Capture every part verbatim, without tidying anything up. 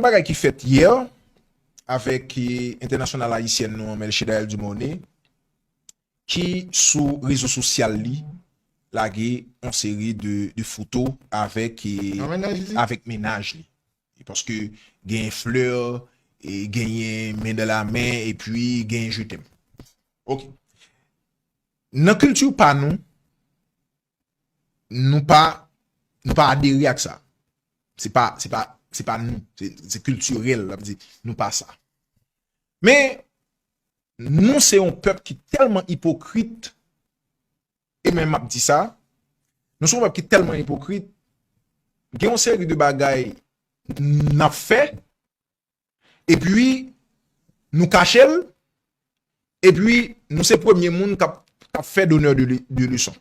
bagay ki fèt yè avèk, eh, entènasyonal ayisyèn nou an, Melchie Daëlle Dumornay, ki sou rezo sosyal li lage yon seri de, de foto avèk, eh, avèk mennaj li. E paske genyen flè, e genyen men dan la men, epi genyen je t'aime. Ok. Nan kilti pa nou, nou pa, nou pa adere ak sa. Se pa, se pa, se pa nou. Se, se kiltirèl, sa vle di, nou pa sa. Men, nou se yon pèp ki tèlman ipokrit, e men m ap di sa, nou se yon pèp ki tèlman ipokrit, gen yon seri de bagay n ap fè, epi nou kache l, epi nou se premye moun k ap, k ap fè donneur de, le- de leçon.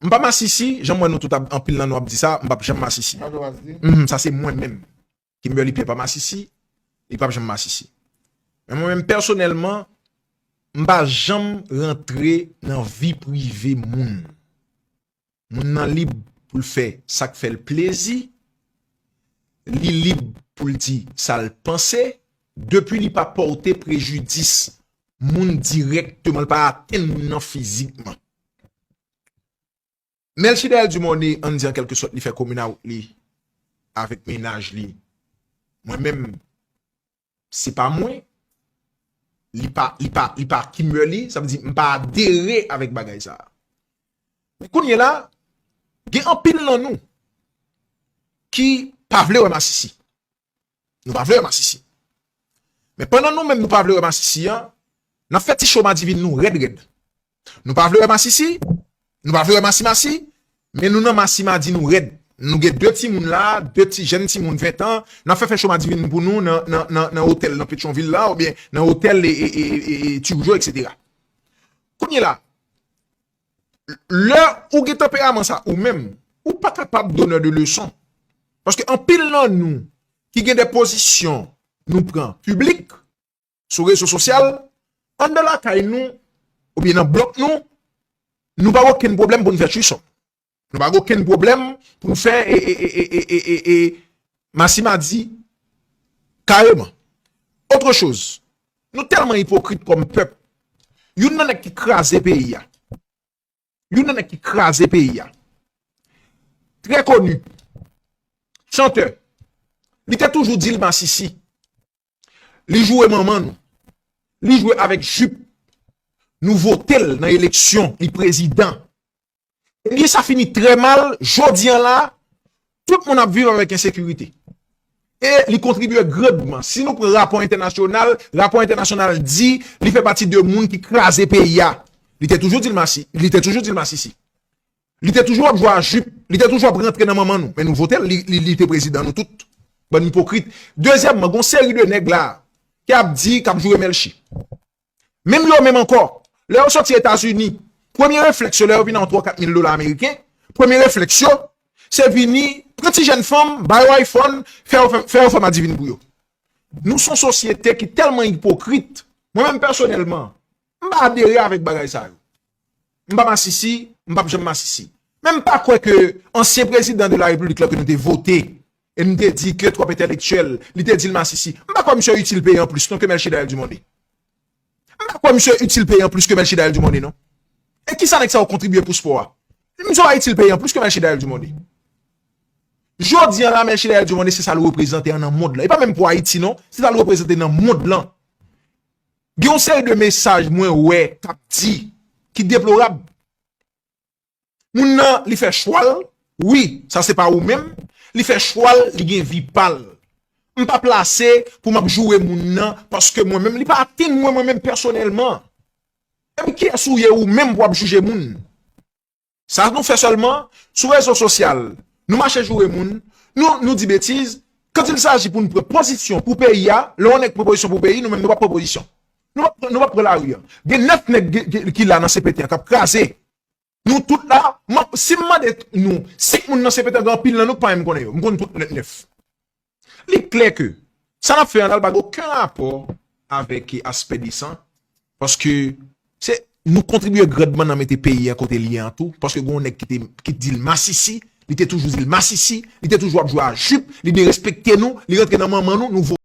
M pa masisi, jan m wè nou tout ap, anpil nan nou ap di sa, m p ap janm masisi. Mhm, sa se mwen menm. Kimberly Pierre pa masisi, li p ap janm masisi. Men mwen menm pèsonèlman, m pa janm rantre nan vi prive moun. Moun nan lib pou l fè sa k fè l plezi, li lib pou l di sa l panse, depi li pa pòte prejidis moun dirèkteman, li pa atenn moun nan fizikman. Melchie Daëlle Dumornay, ann di an kèlke sòt, li fè coming out li avèk mennaj li. Mwen menm, se pa mwen. Li pa, li pa, li pa Kimberly, sa vle di m pa adere avèk bagay sa a. Men kounye la, gen anpil nan nou ki pa vle wè masisi. Nou pa vle wè masisi. Men pandan nou menm nou pa vle wè masisi an, n ap fè ti cho madivin nou rèd rèd. Nou pa vle wè masisi, nou pa vle wè masimasi, men nou nan masimadi nou rèd. Nou gen de timoun la, de ti jèn timoun ven tan, n ap fè fè cho madivin pou nou nan, nan, nan, nan otèl nan Petyonvil la, oubyen nan otèl e, e, e, e, e Turgeau, etsetera. Kounye la, lè ou gen tanperaman sa ou menm, ou pa kapab donneur de leçon. Paske anpil nan nou ki gen de pozisyon nou pran piblik, sou rezo sosyal, anndan lakay nou, oubyen nan blòk nou, nou pa gen okenn pwoblèm pou n fè threesome. Nou pa gen okenn pwoblèm pou n fè, e, e, masimadi kareman. Autre chose, nou tèlman ipokrit kòm pèp. Youn nan nèg ki kraze peyi a, youn nan nèg ki kraze peyi a, trè koni, chantè, li te toujou di l masisi. Li joure manman nou. Li jwe avèk jip. Nou vote l nan eleksyon, li prezidan. Ebyen, sa fini trè mal, jodi an la, tout moun ap viv avèk ensekirite. E li kontribye grandman. Si nou pran rapò entènasyonal, rapò entènasyonal di li fè pati de moun ki kraze peyi a. Li te toujou di l masi, li te toujou di l masisi. Li te toujou ap jwe a jip, li te toujou ap rantre nan manman nou. Men nou vote l, li, li, li te prezidan nou tout. Bann ipokrit. Dezyèmman, gon seri de nèg la ki ap di, k ap joure Melchie. Menm yo menm ankò, lè yo soti Etazini, premye reflèks yo, lè yo vin an twa kat mil dola ameriken, premye reflèks yo, se vini, pran ti jèn fanm, ba yo iPhone, fè yo fè, fè yo fè madivin pou yo. Nou se yon sosyete ki tèlman ipokrit. Mwen menm pèsonèlman, m pa adere avèk bagay sa yo. M pa masisi, m p ap janm masisi. Men m pa kwè ke ansyen prezidan de la repiblik la ke nou te vote, e nou te di ke twòp entèlektyèl, li te di l masisi. M pa kwè misye itil peyi an plis non ke Melchie Daëlle Dumornay. M pa kwè misye itil peyi an plis ke Melchie Daëlle Dumornay non. E kisa nèg sa yo kontribye pou spò a? Misye pa itil peyi an plis ke Melchie Daëlle Dumornay. Jodi an la, Melchie Daëlle Dumornay se sa l reprezante an nan mond lan. E pa menm pou Ayiti non, se sa l reprezante nan mond lan. Gen yon seri de mesaj mwen wè k ap di ki deplorab. Moun nan, li fè chwa l, wi, sa se pa ou menm, li fè chwa l, li gen vi pa l. M pa plase pou m ap joure moun nan, paske mwen menm, li pa atenn mwen, mwen menm pèsonèlman. Epi kiyès ou ye ou menm pou w ap jije moun? Sa nou fè sèlman sou rezo sosyal. Nou mache joure moun, nou, nou di betiz. Quand il s'agit pou n pran pozisyon pou peyi a, lè yon nèg pran pozisyon pou peyi, nou menm nou p ap pran pozisyon. Nou p ap, nou p ap pran lari a. Gen nèf nèg ki, ki, ki la nan C P T a k ap kraze. Nou tout la, m ap, si m mande nou, senk moun nan C P T a, gen anpil nan nou k pa menm konnen yo. M konn tout nèt nèf. Li klè ke sa n ap fè an la, l pa gen okenn rapò avèk aspè desan, paske se, nou kontribye grandman nan mete peyi a kote l ye an tou, paske gen yon nèg ki te, ki di l masisi, Li te toujou di l masisi, li te toujou ap jwe a jip, li derespekte nou, li rantre nan manman nou, nou